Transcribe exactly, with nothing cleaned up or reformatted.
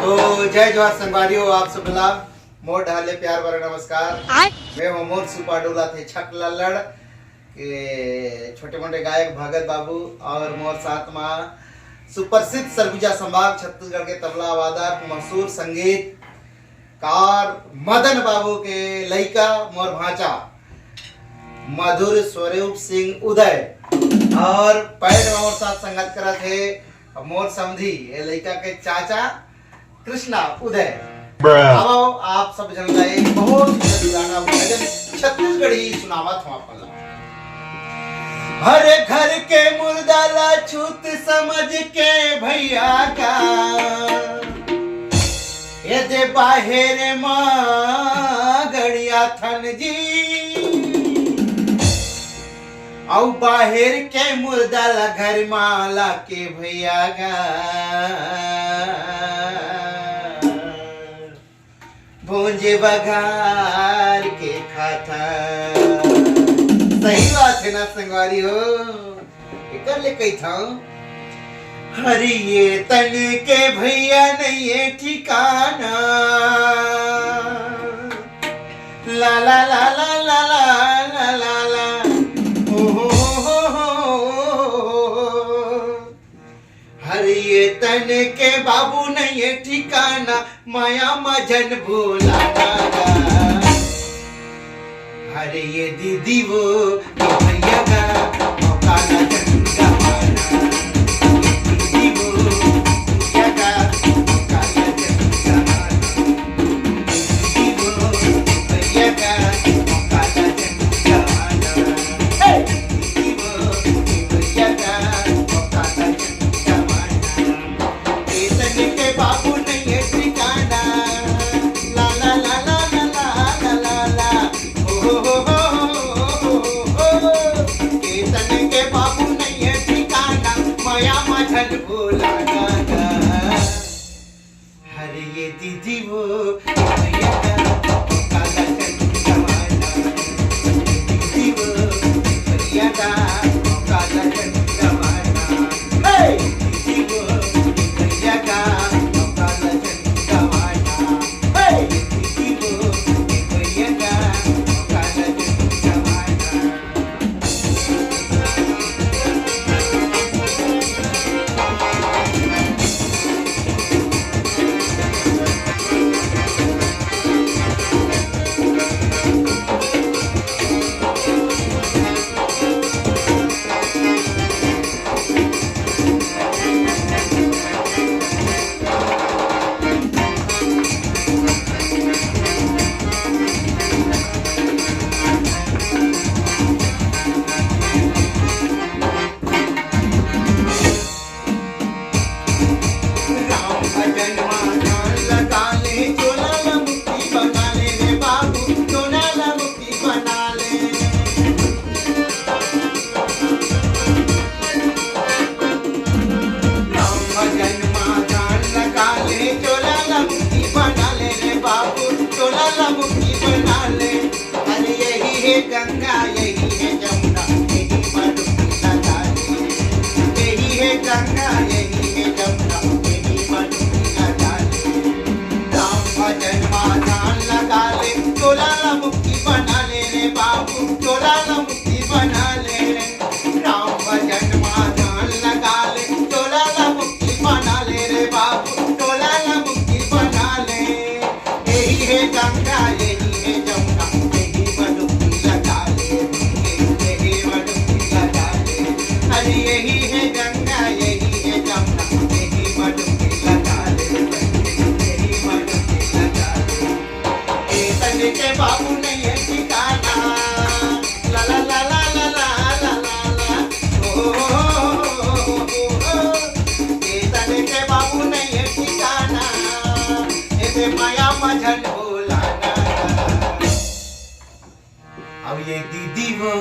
तो जय जोहार संगवारी हो, आप सब ला मोर डहर ले प्यार भरा नमस्कार। मैं हूँ मोर सुपा डोला थे छक लल्लड़ के छोटे मोटे गायक भगत बाबू और मोर साथ मा सुप्रसिद्ध सरगुजा संभाग छत्तीसगढ़ के तबला वादक, मशहूर संगीतकार मदन बाबू के लइका मोर भांचा मधुर स्वरूप सिंह उदय और पैड मा मोर साथ संगत करत हे मोर समधी, ये लइका के चाचा कृष्णा उदय। Bruh। अब आओ, आप सब जन ला एक बहुत ही मधुर गाना भजन छत्तीसगढ़ी सुनावत हूँ आप मन ला। हर घर के मुर्दा ला छूत समझ के भैया का, ये दे बाहेर मा गड़िया थन जी। अउ बाहेर के मुर्दा ला घर मा लाके भैया गा, भोंजे बघार के खाता। सही बात है ना संगवारी हो, एकर ले कहिथंव। हर ये तन के भैया नहीं है ठिकाना। ला ला ला ला ला ला ला ला ला। ओ हो हो हो हो हो। हर ये तन के बाबू नहीं है ठिकाना, माया मा झन भूला ना। हर ये दीदी वो, ये भैया का, मौका ना झन गवाना। ये दीदी वो, ये भैया का, मौका ना झन गवाना। भूला ना। हर ये दीदी वो, भैया का काला चंद जमाना। दीदी वो, भैया का काला चंद जमाना। हे! दीदी वो, भैया का काला चंद जमाना। हे! दीदी वो, भैया का काला चंद जमाना। राम भजन मा ध्यान लगा ले, चोला ला मुक्ति बना ले रे बाबू, चोला ला मुक्ति बना ले। राम भजन मा ध्यान लगा ले, चोला ला मुक्ति बना ले रे बाबू, चोला ला मुक्ति बना ले। अरे यही है गंगा, यही है जमुना, यही मा डुबकी लगा ले। यही है गंगा, यही है जमुना, यही मा डुबकी लगा ले। राम भजन मा ध्यान लगा ले, चोला ला मुक्ति बना ले रे बाबू, चोला ला मुक्ति बना ले। राम भजन मा ध्यान लगा ले, चोला ला मुक्ति बना ले रे बाबू, चोला ला मुक्ति बना ले। यही है गंगा, यही है जमुना, यही मा डुबकी लगा ले, यही मा डुबकी लगा ले। अरे यही है गंगा, यही है जमुना, यही मा डुबकी लगा ले, यही मा डुबकी लगा ले। ए तन के बाबू नहीं है ठिकाना। ला ला ला ला ला ला ला ला। ओ, ओ, ओ, ओ, ओ। ए तन के बाबू नहीं है ठिकाना। ए दे माया मा झन भूला ना। अब ये दीदी वो,